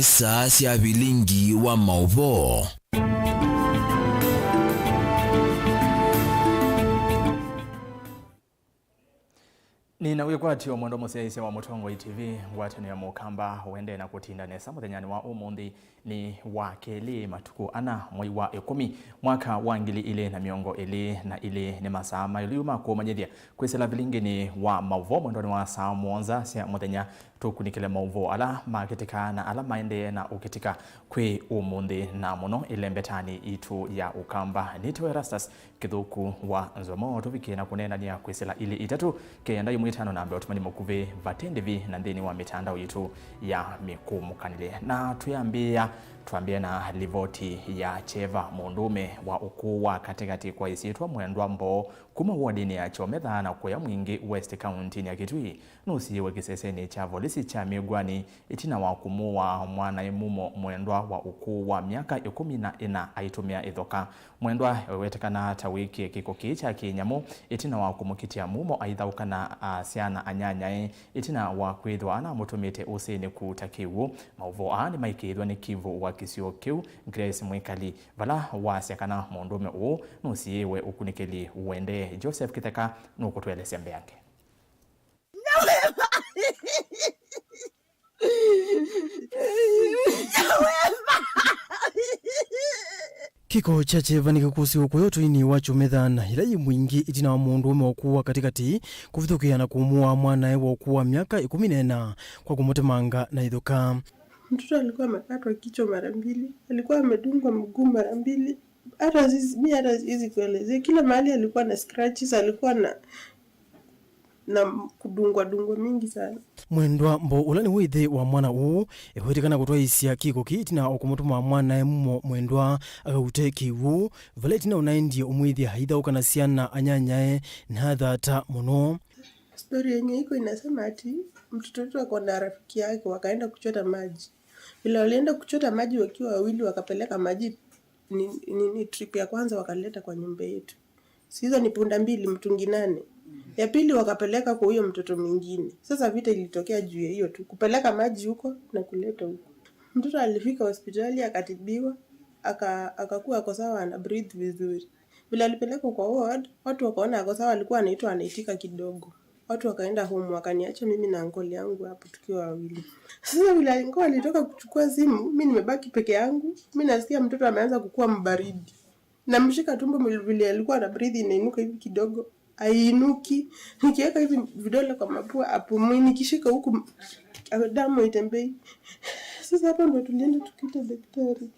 Ni saa sya vilingi wa mauvoo. Nina wikwatio mwendo musyaisya wa Mutongo TV ngwatano ya mukamba wende na kutinda nesa muthenyani wa umuthi ni wa keli matuku ana mwei wa 10 mwaka wa 2022 ni masaa mailu makumanyithia kwisila vilingini wa mauvoo mwendoni wa saa muonza sya muthenya tukunikile mauvoo ala makitika na ala maendee na ukitika kwi umuthi na muno ilembetani itu ya Ukamba. Nitiwe Erastus Kithuku wa Nzomo tuvikie na kunenania kwisila ili itatu kenda imwe tano na ambayo tumani mukuve vatendevi na nthini wa mitandao yitu ya mikumukanile na tuyambia tuambie na livoti ya cheva mundume wa ukuu wa katikati kwa isitwa Mwendwa Mbo kuma wodini ya Chometha na kuya Mwingi West County ya Kitui nusiwe kiseseni cha polisi cha Migwani itina wa kumuwa mwana imumo Mwendwa wa ukuu wa miaka 14 aitumia ithoka. Mwendwa wewetekana ta wiki kiko kicha kinyamu itina wa kumukitia mumo aithaukana syana anyanyae itina wa kwithwa na mutumite usini kuta kiwu mauvo aa ni maikithwa ni kivu wa kisio kiu Grace Mwikali vala wasya kana mundume uu nusiiwe ukunikeli uende. Joseph Kitheka nukutwelesya mbeange. Kiko cha cheva ni kikusi ukuyo tuini wa Chometha na hilayi mwingi itina wa mundu ume wakuwa katikati kuvithukia na kumua mwanae wa ukuwa miaka 14 kwa kumutemanga na ithuka. Mtoto alikuwa amekatwa kichwa mara mbili, alikuwa amedungwa mguu mara mbili. Hata mi hata siwezi kuelezea. Kila mahali alikuwa na scratches, alikuwa na kudungwa dungwa mingi sana. Mwendwa Mbo ula ni withe wa mwana uu ihwitikana kutwaisya kiko kiitina okumutuma mwanae mumo Mwendwa akaute kiwu vala itina unaendie umwithia haithauka na syana anyanyae na thata muno. Story yenye iko inasema ati mtoto wetu ako na rafiki yake wakaenda kuchota maji. Vile walienda kuchota maji wakiwa wawili wakapeleka maji ni trip ya kwanza wakaleta kwa nyumba yetu. Hizo ni punda mbili mtungi 8. Ya pili wakapeleka kwa huyo mtoto mwingine. Sasa vita ilitokea juu ya hiyo tu, kupeleka maji huko na kuleta huko. Mtoto alifika hospitali akatibiwa, akakuwa ako sawa, ana breathe vizuri. Vile alipelekwa kwa ward, watu wakaona ako sawa, alikuwa anaitwa anaitika kidogo. Watu wakaenda home wakaniacha mimi na uncle yangu hapo tukiwa wawili. Sasa vile alikuwa alitoka kuchukua simu, mimi nimebaki peke yangu. Mimi nasikia mtoto ameanza kukua mbaridi. Namshika tumbo vile alikuwa ana breathe inainuka hivi kidogo. Ainuki. Nikiweka hivi vidole kwa mapua apumui, nikishika huku damu itembei. Sasa hapo ndo tulienda tukiita daktari.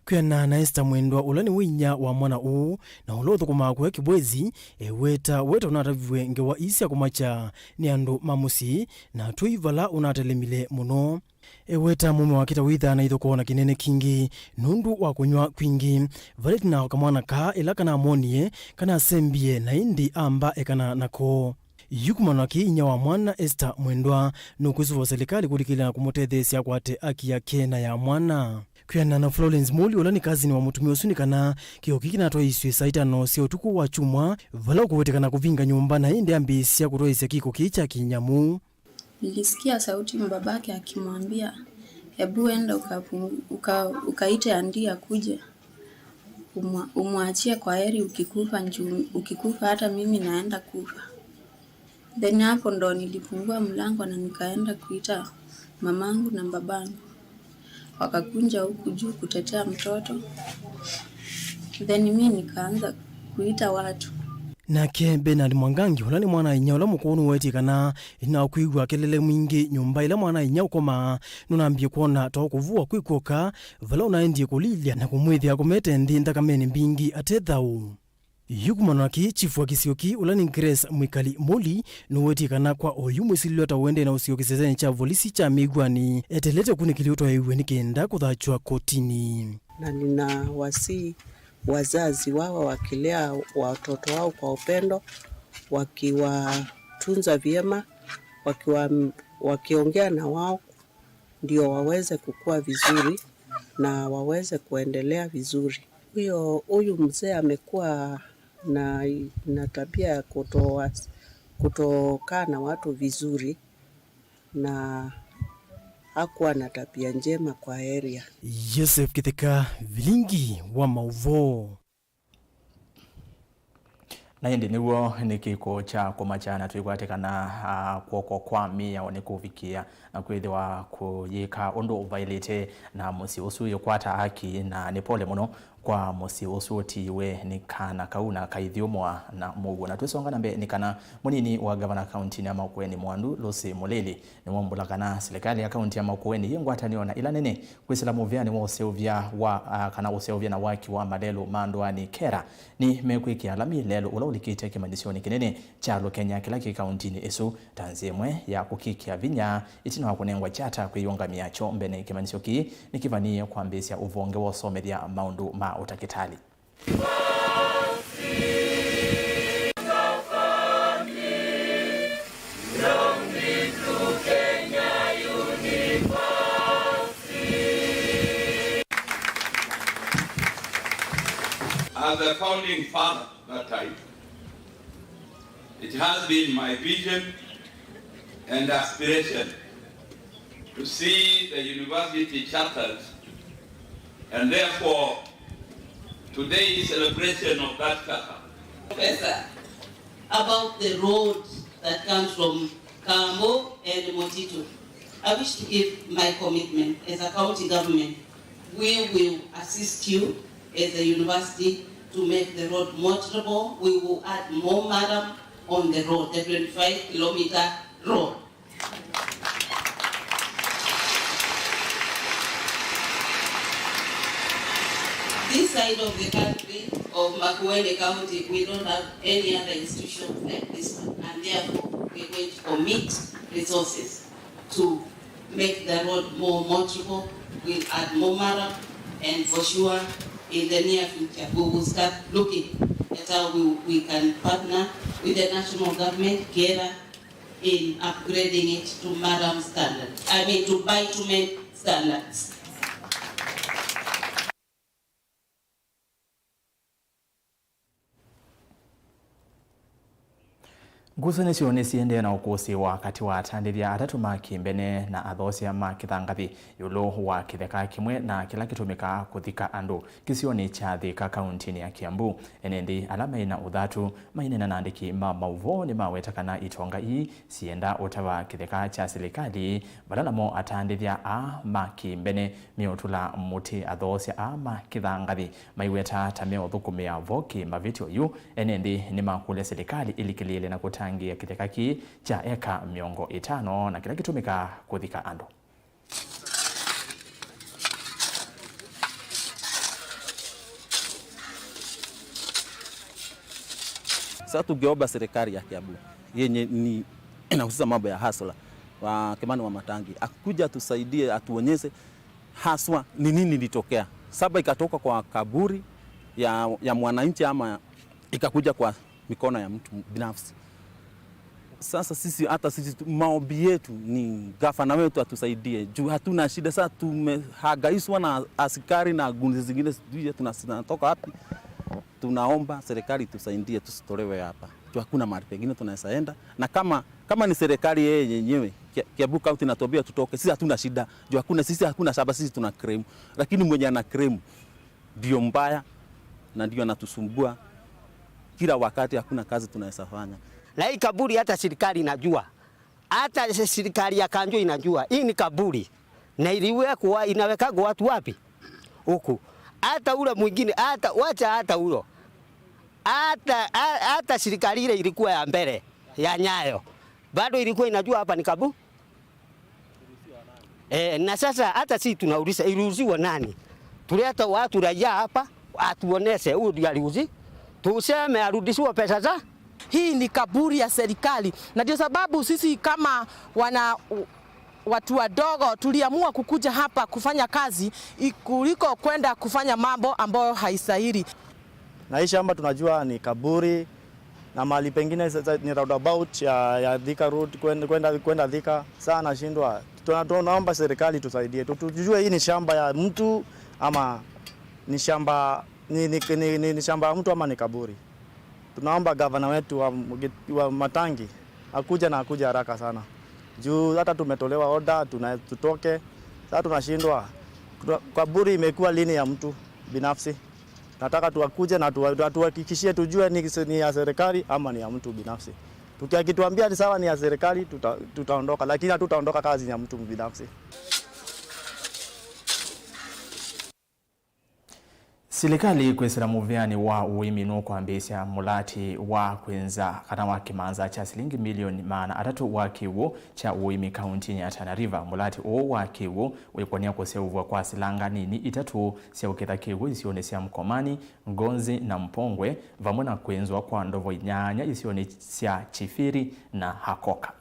Kwiana na Esther Mwendwa ula ni winya wa mwana uu na ula uthukumaa kuya kibwezi eweta weta unataviwe ngewa isya kumacha ni andu ma musyi na tui vala unatelemile muno. Eweta mume wake witha na ithoko na kinene kingi nundu wa kunywa kwingi vala itina kamwana ka ila kana amonie kana asembie na indi amba ekana nako. Yukumana ki inya wa mwana Esther Mwendwa nukwisuva serikali kulikila na kumutetheesya kwate aki yake na ya mwana. Kwiana na Florence Muli ula ni kazini wa mutumia usu ni kana kio kiki natwaiswe saa itano sya utuku wa chumwa vala ukuwetekana kuvinga nyumba na indi ambisya kutwaisya kiko kii cha kinyamu. Nilisikia sauti mbabake akimwambia hebu enda ukaite andi akuje umwachie kwa heri, ukikufa ukikufa hata mimi naenda kufa. Then hapo ndo nilifungua mlango na nikaenda kuita mamangu na babangu. Wakakunja huku juu kutetea mtoto. Then mi nikaanza kuita watu. Nake Bernard Mwangangi ula ni mwana inya ula mukuu nuwetikana ina kwigua kelele mwingi nyumba ila mwana inya ukoma nunambie kwona to kuvua kwikuoka vala unaendie kulilya na kumwithia kumete nthi nthakameni mbingi ate thau. Yukumana ki chifu wa kisioki ula ni Grace Mwikali Muli nuwetikana kwa oyu mwisililwa ta uende na usio kiseseni cha volisi cha Migwani etelete kunikili utwaiwe ni kenda kuthachwa kotini. Na ninawasihi wazazi wao wakilea watoto wao kwa upendo, wakiwatunza vyema, wakiongea na wao ndio waweze kukua vizuri na waweze kuendelea vizuri. Huyu mzee amekuwa na tabia ya kutokaa na watu vizuri na Hakuwa na tabia njema kwa area. Joseph Kitheka, Vilingi wa Mauvoo. Na indi niguo ni kiko cha kumachana twikwatikana kwoko kwa mia ni kuvikia na kwithiwa kuyika undu uvailite na musi usu yukwata haki na ni pole muno kwa musi usu utiwe ni kana kauna kaithiumwa na muguo. Na twisonga nambe ni kana munini wa gavana kaunti ya Makueni Mwandu Lucy Mulili ni wambula kana serikali ya kaunti ya Makueni yingwatanio na ila nene kwisila muvyani wa useuvya wa kana useuvya na waki wa malelu mandwani kera ni mekwikia lami lelo ula ulikite kimandisioni kinene cha Kenya kila ki kauntini isu tanzimwe ya kukikia vinya itina wa kunengwa chata kwiyungamia cho mbene kimandisio ki nikivanie kwambisya uvonge wa usomethya maundu ma utakitali. As a founding father that time, it has been my vision and aspiration to see the university chartered, and therefore today's celebration of that charter. Professor, about the road that comes from Kambo and Motito, I wish to give my commitment as a county government. We will assist you as a university to make the road motorable. We will add more murram on the road, the 25-kilometer road. This side of the country, of Makueni County, we don't have any other institution like this one, and therefore we are going to commit resources to make the road more motorable. We'll add more murram, and for sure, in the near future, we will start looking at how we can partner with the national government, KERA, in upgrading it to murram standards, I mean to bitumen standards. Nguso nisio nisiendee na ukusi wakati wa atandithya atatu ma kimbene na athosia ma kithangathi yulu wa kitheka kimwe na kila kitumika kuthika andu kisioni cha Thika kaunti ya Kiambu. Enendi ala maina uthatu mainena na andiki ma mauvoo ni maweta kana itonga ii sienda utawa kitheka cha serikali badala mo atandithya a ma kimbene miutula muti athosia a ma kithangathi maiweta ta meuthukumia voki mavitio yu. Enendi ni makule serikali ilikilile na kutangia kitheka ki cha eka 50 na kila kitumika kuthika andu. Sasa tungeomba serikali ya Kiambu yenye ni inahusika mambo ya hasla wa Kimani wa Matangi akuja atusaidie, atuonyeshe haswa ni nini ilitokea. Saba ikatoka kwa kaburi ya mwananchi ama ikakuja kwa mikono ya mtu binafsi. Sasa sisi hata sisi maombi yetu ni gavana wetu atusaidie juu hatuna shida. Sasa tumehagaiswa na askari na gundi zingine, sijui tunatoka wapi. Tunaomba serikali tusaidie tusitolewe hapa. Juu hakuna mahali pengine tunaweza enda, na kama ni serikali yeye yenyewe Kiambu County inatuambia tutoke, sisi hatuna shida. Juu hakuna, sisi hakuna shamba, sisi tuna claim. Lakini mwenye ana claim ndio mbaya na ndio anatusumbua kila wakati, hakuna kazi tunaweza fanya. Na hii kaburi hata serikali inajua. Hata serikali ya Kanjo inajua. Hii ni kaburi. Na iliwekwa inawekagwa watu wapi? Huku. Hata ule mwingine, hata wacha hata huyo. Hata serikali ile ilikuwa ya mbele ya Nyayo. Bado ilikuwa inajua hapa ni kaburi. Na sasa hata sisi tunauliza iliuziwa nani? Tuleta watu raia hapa atuoneshe huyu ndiye aliuzi. Tuseme arudishiwe pesa za. Hii ni kaburi ya serikali, na ndio sababu sisi kama watu wadogo tuliamua kukuja hapa kufanya kazi kuliko kwenda kufanya mambo ambayo haistahili. Na hii shamba tunajua ni kaburi na mahali pengine ni roundabout ya Thika Road kwenda Thika. Sana nashindwa. Tunaomba serikali tusaidie. Tujue hii ni shamba ya mtu ama ni shamba ni shamba ya mtu ama ni kaburi. Tunaomba gavana wetu wa Matangi akuja na akuja haraka sana. Juu hata tumetolewa order tutoke. Sasa tunashindwa. Kaburi imekuwa lini ya mtu binafsi? Nataka tuwakuje na tuhakikishie tujue ni ya serikali ama ni ya mtu binafsi. Tukituambia ni sawa ni ya serikali tutaondoka, lakini hatutaondoka kazi ya mtu binafsi. Serikali kwisira muvyani wa uimi nukwambisya mulati wa kwinza kana wa kimanza cha silingi milioni 300 wa kiwu cha uimi kaunti ya Tana River. Mulati uo wa kiwu wikonia kuseuvwa kwa silanga nini itatu sya uketha kiwu isione sya Mkomani, Ngonzi na Mpongwe vamwe na kwinzwa kwa ndovo 8 isione sya Chifiri na Hakoka.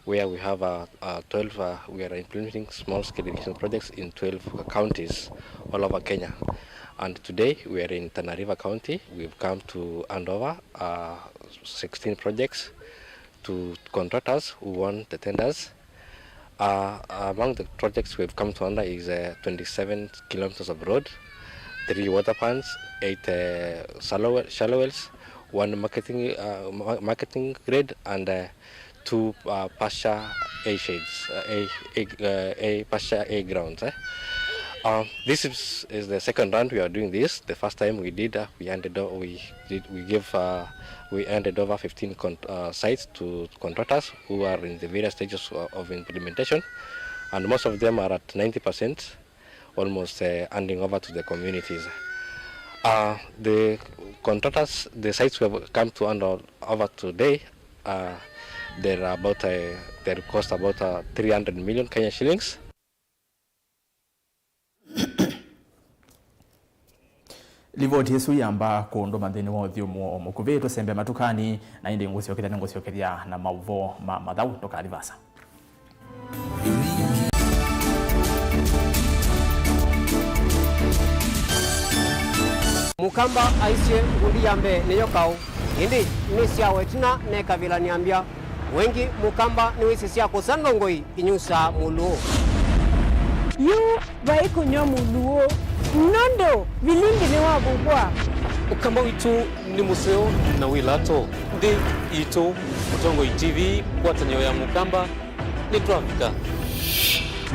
Where we have 12, we are implementing small-scale irrigation projects in 12 counties all over Kenya. And today we are in Tana River County. We've come to hand over 16 projects to contractors who won the tenders. Among the projects we've come to under is 27 kilometers of road, 3 water pans, 8 shallow wells, 1 marketing grade, and 2 pasture A shades, A pasture A grounds. This is the second round we are doing this. The first time we did, we handed over 15 sites to contractors who are in the various stages of implementation, and most of them are at 90%, almost handing over to the communities. The contractors, the sites we have come to hand over today, they're about they cost about 300 million Kenya shillings. Livoti yesu yamba kundu mathini wa uthiumu omukuvi tusembe matukani na indi nguciokithia ninguciokithia na mauvo ma mathau ndukarivasa. Mukamba aisie ngundi yambe niyo kau indi ni syawe tina ne kavila niambia wengi mukamba ni wisi syako sandongoi inyusa muluo yu vaikunywa muluo nondo vilingi ni wavugwa Ukamba witu ni museo na wilato ndi itu Mutongoi TV ngwatanio ya mukamba ni twafika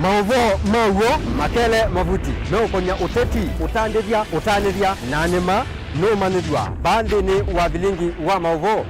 mauvo mauo makele mavuti meukonya uteti utandithia utanithia na nima numanithua bandi ni wa vilingi wa mauvo.